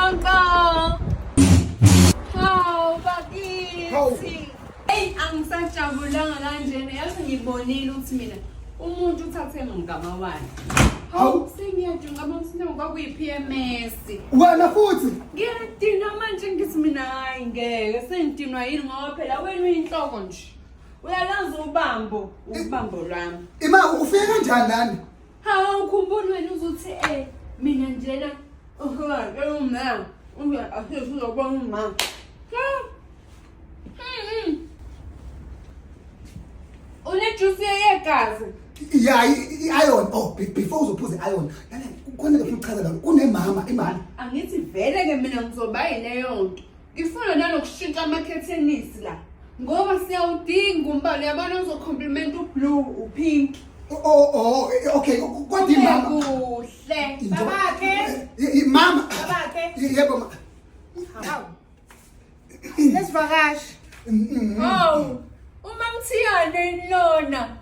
Uncle. Hawu bakithi. Hey, angisajabulanga kanjena. Yazi ngibonile ukuthi mina umuntu uthathe ngama wani. Hawu, sengiyadinga uma kwakuyi-PMS. Wena futhi. Ngiyadinwa manje ngithi mina hayi ngeke sengidinwa yini ngoba phela wena uyinhloko nje. Uyalazi ubambo, ubambo lwami. Ima ufike kanjani lana? Hawu ukhumbula wena uzuthi eh mina njena uhla umama. Uya asizobona umama. Unejuice yegazi. Ya i-iron. Oh, before uzophuza i-iron. Lana kukhona ke futhi chaza la kunemama imali. Angithi vele ke mina ngizoba yileyo nto. Ngifuna nanokushintsha amakhethenisi la. Ngoba siyawudinga umbala uyabona uzocomplement ublue, upink. Oh, okay. Kodwa imama. Kuhle. Babakhe. Mama. Babakhe. Yebo ma. Hawu. Lesivakashi. Hawu. UMamthiyane lona.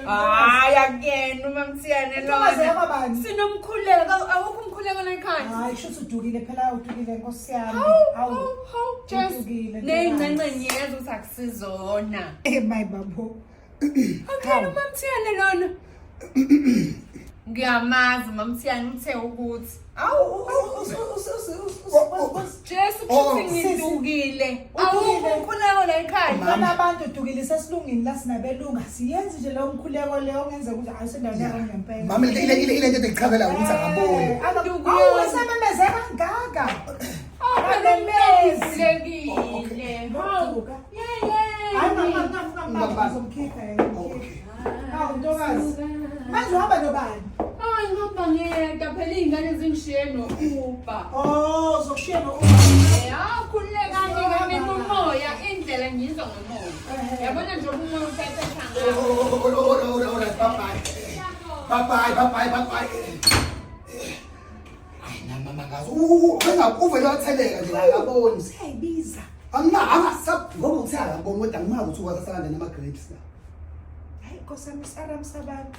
Hayi akuyena uMamthiyane Intokazi lona. yakwabani? Sinomkhuleko, awukho umkhuleko la ekhaya. Hayi shuthi udukile phela udukile nkosi yami. Hawu, hawu, hawu, Jesu. Udukile, Ney'ncencane ngiyezwa ukuthi akusizona. Eh my babo. Akuyena uMamthiyane lona. Ngiyamazi uMamthiyane uthe ukuthi Awu Jesu Oh, kushuthi ngidukile. Udukile. Awukho umkhuleko la ekhaya. Bana abantu udukile sesilungini la sinabelunga siyenzi nje leyo mkhuleko leyo ongenza ukuthi ayi sendaweni yakho ngempela. Mama ile nto ekuchazela ukuthi akaboni. Awu esememeze kangaka. Awu phela Akamemezi. umkhulekile. Hawu. Hayi mama Yeyeni. mama mama uzomkhipha yena. Okay. Hawu ntokazi. Manje uhamba nobani? Hayi ngihamba ngedwa phela iy'ngane zingishiye no-Uber. Oh, uzokushiya no-Uber. Ya khululekani-ke mina umoya indlela ngiyizwa ngomoya. Yabona nje umoya uphephetha ngawo. All right, bye bye. Bye bye, bye bye, bye bye. Hayi nami mama ngazi. Benga uvele watheleka nje akaboni. Uyayibiza. Angima angasab ngoba uthe akaboni kodwa angimazi ukuthi ukwathatha kanjani ama grapes la. Hayi nkosi yami isaram sabantu.